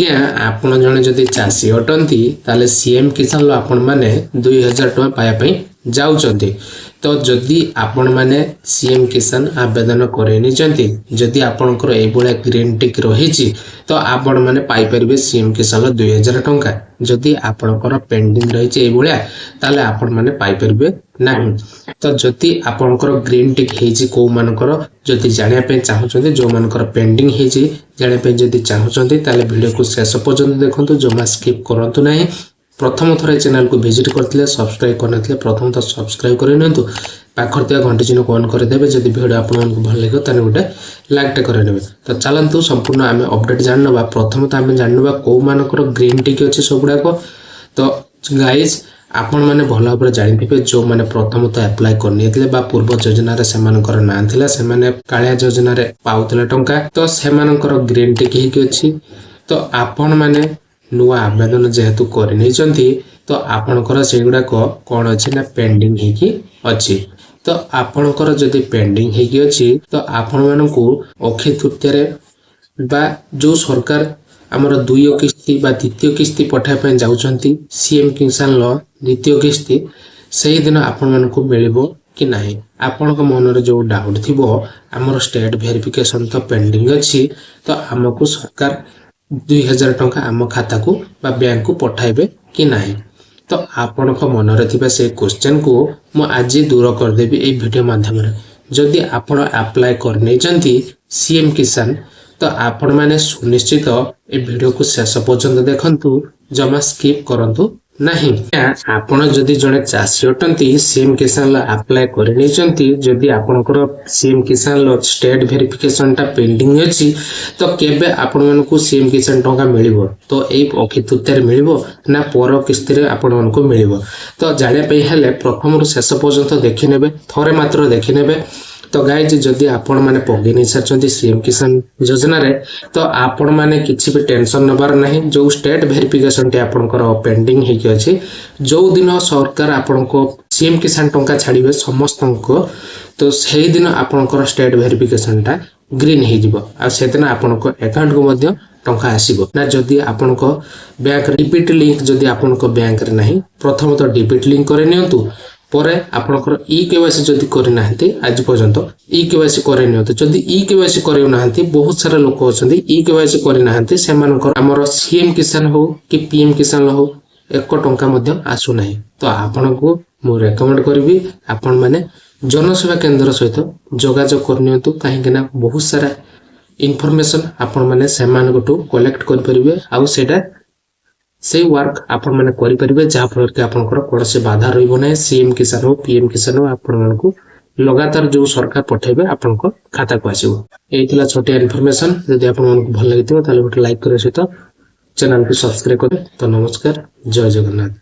ଆଜ୍ଞା, ଆପଣ ଜଣେ ଯଦି ଚାଷୀ ଅଟନ୍ତି, ତାହେଲେ ସିଏମ୍ କିଷାନରୁ ଆପଣମାନେ 2000 ଟଙ୍କା ପାଇବା ପାଇଁ ଯାଉଛନ୍ତି। ତ ଯଦି ଆପଣମାନେ ସିଏମ୍ କିଷାନ ଆବେଦନ କରିନେଇଛନ୍ତି, ଯଦି ଆପଣଙ୍କର ଏଇଭଳିଆ ଗ୍ରୀନ୍ ଟିକ୍ ରହିଛି, ତ ଆପଣମାନେ ପାଇପାରିବେ ସିଏମ୍ କିଷାନର 2000 ଟଙ୍କା। ଯଦି ଆପଣଙ୍କର ପେଣ୍ଡିଂ ରହିଛି ଏଇଭଳିଆ, ତାହେଲେ ଆପଣମାନେ ପାଇପାରିବେ ନାହିଁ। ତ ଯଦି ଆପଣଙ୍କର ଗ୍ରୀନ୍ ଟିକ୍ ହେଇଛି, କୋଉମାନଙ୍କର ଯଦି ଜାଣିବା ପାଇଁ ଚାହୁଁଛନ୍ତି, ଯୋଉମାନଙ୍କର ପେଣ୍ଡିଂ ହେଇଛି ଜାଣିବା ପାଇଁ ଯଦି ଚାହୁଁଛନ୍ତି, ତାହେଲେ ଭିଡ଼ିଓକୁ ଶେଷ ପର୍ଯ୍ୟନ୍ତ ଦେଖନ୍ତୁ, ଜମା ସ୍କିପ୍ କରନ୍ତୁ ନାହିଁ। ପ୍ରଥମ ଥର ଏ ଚ୍ୟାନେଲକୁ ଭିଜିଟ୍ କରିଥିଲେ, ସବସ୍କ୍ରାଇବ୍ କରିନଥିଲେ, ପ୍ରଥମ ଥର ସବସ୍କ୍ରାଇବ୍ କରିନିଅନ୍ତୁ। ପାଖରେ ଥିବା ଘଣ୍ଟି ଚିହ୍ନକୁ ଅନ୍ କରିଦେବେ। ଯଦି ଭିଡ଼ିଓ ଆପଣମାନଙ୍କୁ ଭଲ ଲାଗିବ, ତାହେଲେ ଗୋଟେ ଲାଇକ୍ଟେ କରିନେବେ। ତ ଚାଲନ୍ତୁ, ସମ୍ପୂର୍ଣ୍ଣ ଆମେ ଅପଡେଟ୍ ଜାଣିନେବା। ପ୍ରଥମତଃ ଆମେ ଜାଣିନେବା କୋଉମାନଙ୍କର ଗ୍ରୀନ୍ ଟିକ୍ ଅଛି ସବୁଗୁଡ଼ାକ। ତ ଗାଇଜ୍, ଆପଣମାନେ ଭଲ ଭାବରେ ଜାଣିଥିବେ, ଯେଉଁମାନେ ପ୍ରଥମତଃ ଆପ୍ଲାଏ କରିନେଇଥିଲେ ବା ପୂର୍ବ ଯୋଜନାରେ ସେମାନଙ୍କର ନାଁ ଥିଲା, ସେମାନେ କାଳିଆ ଯୋଜନାରେ ପାଉଥିଲେ ଟଙ୍କା, ତ ସେମାନଙ୍କର ଗ୍ରୀନ୍ ଟିକ୍ ହେଇକି ଅଛି। ତ ଆପଣମାନେ ନୂଆ ଆବେଦନ ଯେହେତୁ କରିନେଇଛନ୍ତି, ତ ଆପଣଙ୍କର ସେଗୁଡ଼ାକ କ'ଣ ଅଛି ନା ପେଣ୍ଡିଂ ହେଇକି ଅଛି। ତ ଆପଣଙ୍କର ଯଦି ପେଣ୍ଡିଂ ହେଇକି ଅଛି, ତ ଆପଣମାନଙ୍କୁ ଅକ୍ଷୟ ତୃତୀୟାରେ ବା ଯେଉଁ ସରକାର ଆମର ଦ୍ୱିତୀୟ କିସ୍ତି ବା ଦ୍ୱିତୀୟ କିସ୍ତି ପଠାଇବା ପାଇଁ ଯାଉଛନ୍ତି, ସିଏମ୍ କିଷାନର ଦ୍ୱିତୀୟ କିସ୍ତି, ସେଇଦିନ ଆପଣମାନଙ୍କୁ ମିଳିବ କି ନାହିଁ? ଆପଣଙ୍କ ମନରେ ଯେଉଁ ଡାଉଟ୍ ଥିବ, ଆମର ଷ୍ଟେଟ୍ ଭେରିଫିକେସନ୍ ତ ପେଣ୍ଡିଂ ଅଛି, ତ ଆମକୁ ସରକାର 2000 ଟଙ୍କା ଆମ ଖାତାକୁ ବା ବ୍ୟାଙ୍କକୁ ପଠାଇବେ କି ନାହିଁ? ତ ଆପଣଙ୍କ ମନରେ ଥିବା ସେଇ କ୍ୱେଶ୍ଚନକୁ ମୁଁ ଆଜି ଦୂର କରିଦେବି ଏଇ ଭିଡ଼ିଓ ମାଧ୍ୟମରେ। ଯଦି ଆପଣ ଆପ୍ଲାଏ କରିନେଇଛନ୍ତି ସିଏମ୍ କିଷାନ, ତ ଆପଣମାନେ ସୁନିଶ୍ଚିତ ଏ ଭିଡ଼ିଓକୁ ଶେଷ ପର୍ଯ୍ୟନ୍ତ ଦେଖନ୍ତୁ, ଜମା ସ୍କିପ୍ କରନ୍ତୁ ନାହିଁ। ଆପଣ ଯଦି ଜଣେ ଚାଷୀ ଅଟନ୍ତି, ସିଏମ୍ କିଷାନର ଆପ୍ଲାଏ କରିନେଇଛନ୍ତି, ଯଦି ଆପଣଙ୍କର ସିଏମ୍ କିଷାନର ଷ୍ଟେଟ୍ ଭେରିଫିକେସନଟା ପେଣ୍ଡିଂ ଅଛି, ତ କେବେ ଆପଣମାନଙ୍କୁ ସିଏମ୍ କିଷାନ ଟଙ୍କା ମିଳିବ? ତ ଏଇ ଅକ୍ଷୟ ତୃତୀୟାରେ ମିଳିବ ନା ପର କିସ୍ତିରେ ଆପଣମାନଙ୍କୁ ମିଳିବ? ତ ଜାଣିବା ପାଇଁ ହେଲେ ପ୍ରଥମରୁ ଶେଷ ପର୍ଯ୍ୟନ୍ତ ଦେଖିନେବେ, ଥରେ ମାତ୍ର ଦେଖିନେବେ। ତ ଗାଇଜ୍, ଯଦି ଆପଣମାନେ ପକେଇ ନେଇ ସାରିଛନ୍ତି ସିଏମ୍ କିଷାନ ଯୋଜନାରେ, ତ ଆପଣମାନେ କିଛି ବି ଟେନସନ୍ ନେବାର ନାହିଁ। ଯେଉଁ ଷ୍ଟେଟ୍ ଭେରିଫିକେସନଟି ଆପଣଙ୍କର ପେଣ୍ଡିଂ ହେଇକି ଅଛି, ଯେଉଁ ଦିନ ସରକାର ଆପଣଙ୍କ ସିଏମ୍ କିଷାନ ଟଙ୍କା ଛାଡ଼ିବେ ସମସ୍ତଙ୍କ, ତ ସେଇଦିନ ଆପଣଙ୍କର ଷ୍ଟେଟ୍ ଭେରିଫିକେସନଟା ଗ୍ରୀନ୍ ହେଇଯିବ ଆଉ ସେଦିନ ଆପଣଙ୍କ ଆକାଉଣ୍ଟକୁ ମଧ୍ୟ ଟଙ୍କା ଆସିବ। ନା ଯଦି ଆପଣଙ୍କ ବ୍ୟାଙ୍କରେ ଡିବିଟି ଲିଙ୍କ, ଯଦି ଆପଣଙ୍କ ବ୍ୟାଙ୍କରେ ନାହିଁ, ପ୍ରଥମତଃ ଡିବିଟି ଲିଙ୍କ କରି ନିଅନ୍ତୁ। ପରେ ଆପଣଙ୍କର ଇ କେୱାଇସି ଯଦି କରିନାହାନ୍ତି ଆଜି ପର୍ଯ୍ୟନ୍ତ, ଇ କେୱାଇସି କରି ନିଅନ୍ତୁ। ଯଦି ଇ କେୱାଇସି କରିନାହାନ୍ତି, ବହୁତ ସାରା ଲୋକ ଅଛନ୍ତି ଇ କେୱାଇସି କରିନାହାନ୍ତି, ସେମାନଙ୍କର ଆମର ସିଏମ୍ କିଷାନ ହଉ କି ପିଏମ୍ କିଷାନ ହଉ, 1 ଟଙ୍କା ମଧ୍ୟ ଆସୁନାହିଁ। ତ ଆପଣଙ୍କୁ ମୁଁ ରେକମେଣ୍ଡ କରିବି, ଆପଣମାନେ ଜନସେବା କେନ୍ଦ୍ର ସହିତ ଯୋଗାଯୋଗ କରିନିଅନ୍ତୁ, କାହିଁକି ନା ବହୁତ ସାରା ଇନଫର୍ମେସନ ଆପଣମାନେ ସେମାନଙ୍କଠୁ କଲେକ୍ଟ କରିପାରିବେ ଆଉ ସେଇଟା ସେଇ ୱାର୍କ ଆପଣମାନେ କରିପାରିବେ, ଯାହାଫଳରେ କି ଆପଣଙ୍କର କୌଣସି ବାଧା ରହିବ ନାହିଁ। ସିଏମ୍ କିଷାନ ହଉ, ପିଏମ୍ କିଷାନ ହଉ, ଆପଣମାନଙ୍କୁ ଲଗାତାର ଯୋଉ ସରକାର ପଠେଇବେ, ଆପଣଙ୍କ ଖାତାକୁ ଆସିବ। ଏଇ ଥିଲା ଛୋଟିଆ ଇନଫର୍ମେସନ। ଯଦି ଆପଣମାନଙ୍କୁ ଭଲ ଲାଗିଥିବ, ତାହେଲେ ଗୋଟେ ଲାଇକ୍ କରିବା ସହିତ ଚ୍ୟାନେଲକୁ ସବସ୍କ୍ରାଇବ କରିବେ। ତ ନମସ୍କାର, ଜୟ ଜଗନ୍ନାଥ।